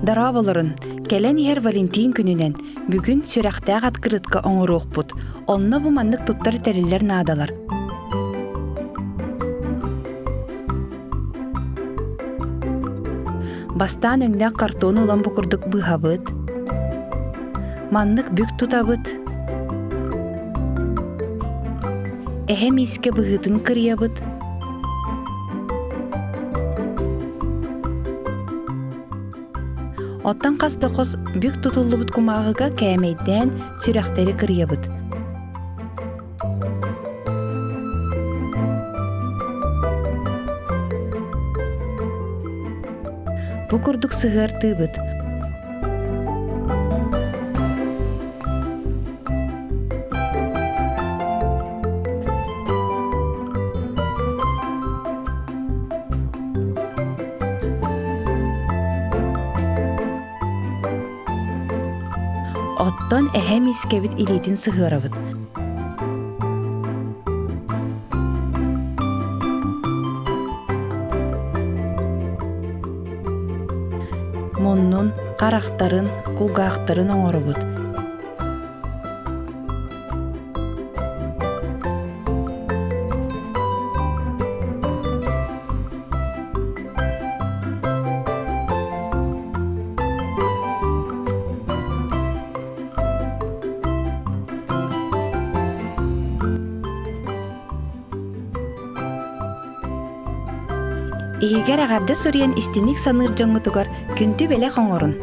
Дорооболорун! Кэлэн иһэр Валентин күнүнэн бүгүн сүрэхтээх открытка оҥоруохпут. Онно бу маннык туттар тэриллэр наадалар. Бастаан өҥнөөх картон ылан бу курдук быһабыт. Маннык бүк тутабыт. Эһэ миискэ быһыытын кырыйабыт. Оттон хас да хос бүк тутуллубут кумааҕыга кээмэйдээн сүрэхтэри кырыйабыт. Бу курдук сыһыартыыбыт. Оттон эһэм искэбит илиитин сыһыарабыт. Муннун, харахтарын, кулгаахтарын оҥоробут. Иһигэр эҕэрдэ суруйан истиҥник саныыр дьоҥҥутугар күндү бэлэх оҥорун.